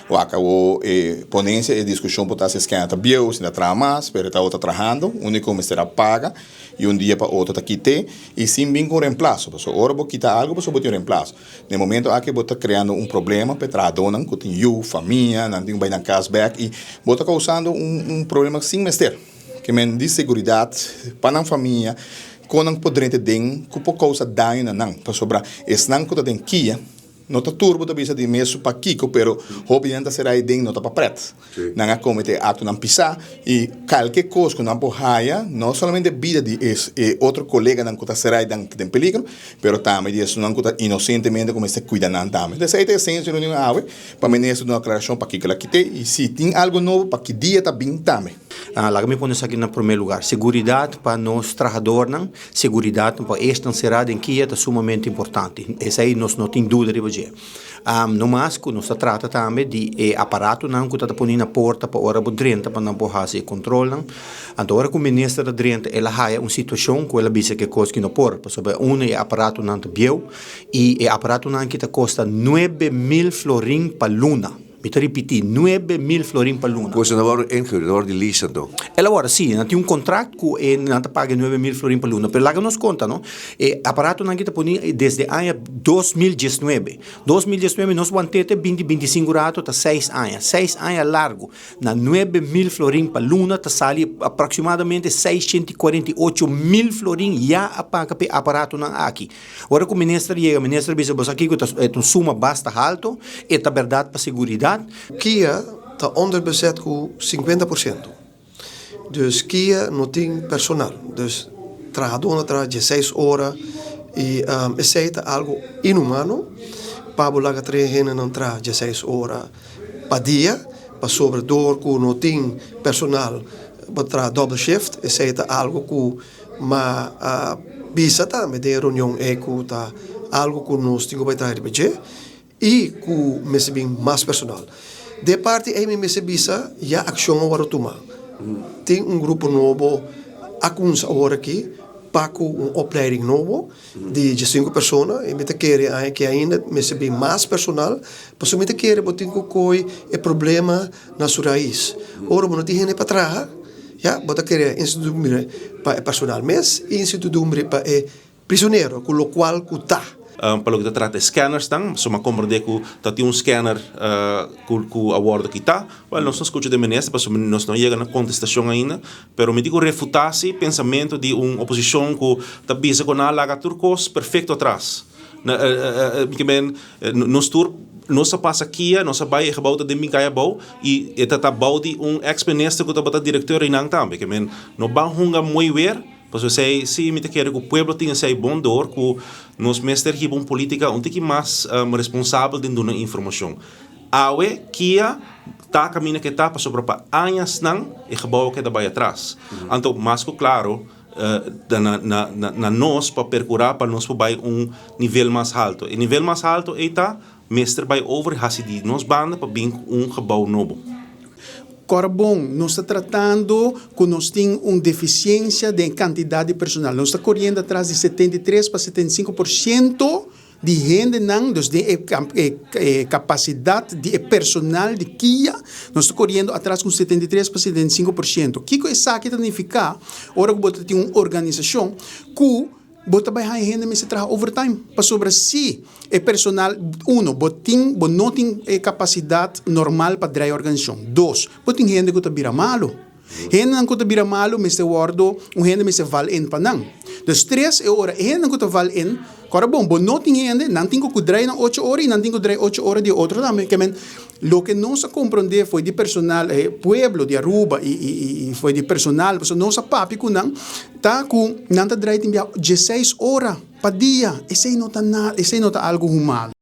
Wak awo e ponencia, e discusion por ta si e scanner ta bieu, si ta traha mas, pero e tabata trahando, unico mester a paga y un dia pa otro ta kite y sin bin cu un reemplazo, pasobra ora bo kita algo pasobra bo tin un reemplazo. Den e momento aki bo ta creando un problema pa e trahadornan cu tin yu, famia, nan tin cu bay nan cas bek y bo ta causando un problema sin mester. Ke men di seguridad pa nan famia, con nan por drenta den cu por causa daño na nan, pasobra esnan cu ta den kia, No ta tur bo ta bisa di mesun pakiko, pero hopi nan ta sera ei den no ta pa pret. Nan a komete aktonan pisá i kalke kos ku nan por haya, no solamente bida di e otro koleganan ku ta sera ei den peligro, pero tambe di esunnan ku ta inosentemente ku mester kuida nan tambe. Entonces ei ta esensia di reunion awe, pa minister duna aklarashon pakiko el a kit'é i si tin algu nobo pa ki dia ta bin tambe. Laga mi pone esaki na promé lugar, seguridat pa nos trahadornan. Seguridat pa esnan será den kia ta sumamente importante. Esei nos no tin duda riba dje. No mas ku nos ta trata tambe di e aparatonan ku ta ta poni na porta pa ora bo drenta pa nan por hasi e kontrolnan. Anto ora ku minister ta drenta el a haya un situashon ku el a bisa ku e kos ki no por, pasobra unu e aparatonan ta bieu i e aparatonan ki ta kosta 9000 florin pa luna. Mi ta ripití, 9000 florin pa luna. Pues nan a wòrdu ingehuurd, nan a wòrdu di lease anto? El a wòrdu, sí. Nan tin un kontrakt ku e nan ta paga e 9000 florin pa luna. Pero laga nos konta, no? E aparatonan aki ta poni desde aña 2019. 2019 nos want'é te binti 25 rato ta seis aña. Seis aña largu. Na 9000 florin pa luna ta sali aproksimadamente 648.000 florin ya a paga pa e aparatonan aki. Ora ku minister yega, minister bisa bo sa kiko ta e ta un suma basta halto, e ta bèrdat pa seguridat. Kia ta onderbezet ku 50%. Dus Kia no tin personal. Dus trahadónan ta traha dieseis ora i esei ta algu inhumano pa bo laga traha hendenan traha dieseis ora pa dia pasobra dor ku no tin personal bo ta traha dòbel shift. Esei ta algu ku Ma a bisa tambe den e reunion ei ku ta algu ku nos tin ku bai traha riba dje i ku mester bin mas personal. Den e parti ei mi mester bisa ya akshon a wòrdu tuma. Tin un grupo nobo a kumsa awor aki pa ku un opleiding nobo di diesinku persona i mi ta kere aña aki ainda mester bin mas personal pasobra mi ta kere bo tin ku koi e problema na su rais. Ora bo no tin hende pa traha, ya, bo ta krea insertidumbre pa e personal mes i insertidumbre pa e prisonero ku lokual ku ta. Pa loke ta trata e scannersnan, so mi a komprendé ku ta tin un scanner ku ku a wòrdu kitá. Wèl, nos no skucha den minister pasobra nos no a yega na kontestashon ainda, pero mi tin ku refutá si pensamentu di un oposishon ku ta bisa ku nan a laga tur kos perfekto atras. Mi ke men, nos tur nos a pasa kia, nos a bai e gebou ta den bin kai abou i e ta ta bou di un ex minister ku tabata direkteur einan tambe. Ke men, no ban hunga mooi weer, pasobra esei si mi ta kere ku pueblo tin esei bon dor ku nos mester hiba un politika un tiki mas responsabel den duna informashon. Awe kia ta kaminda ke ta pasobra pa añasnan e gebou a keda bai atras. Anto mas ku klaro ta na nos pa percura pa nos por bay un nivel mas halto. E nivel mas halto ey ta mester bay over y haci di nos banda pa bin cu un gebouw nobo. Kòrda bon, nos ta tratando ku nos tin un defisiensia den e kantidat di personal. Nos ta koriendo atras di 73 pa 75% di hendenan, dus den e kapasidat di e personal di kia, nos ta koriendo atras ku 73 pa 75%. Kiko esaki ta nifiká ora ku bo ta tin un organisashon ku bo ta bai haña hende mester traha overtime? Pasobra si e personal, uno, bo tin, bo no tin e kapasidat normal pa drai e organisashon. Dos, bo tin hende ku ta bira malu. Hendenan ku ta bira malu mester wòrdu, un hende mester val in pa nan. Dus tres e ora e hendenan ku ta val in, kòrda bon, bo no tin hende, nan tin ku ku drai nan ocho ora i nan tin ku drai ocho ora di e otro tambe. Ke men, loke nos a komprondé fo'i di personal, e pueblo di Aruba i i i fo'i di personal, pasobra nos a papia ku nan, ta ku nan ta drai tin bia diesseis ora pa dia. Esei no ta nada, esei no ta algu humano.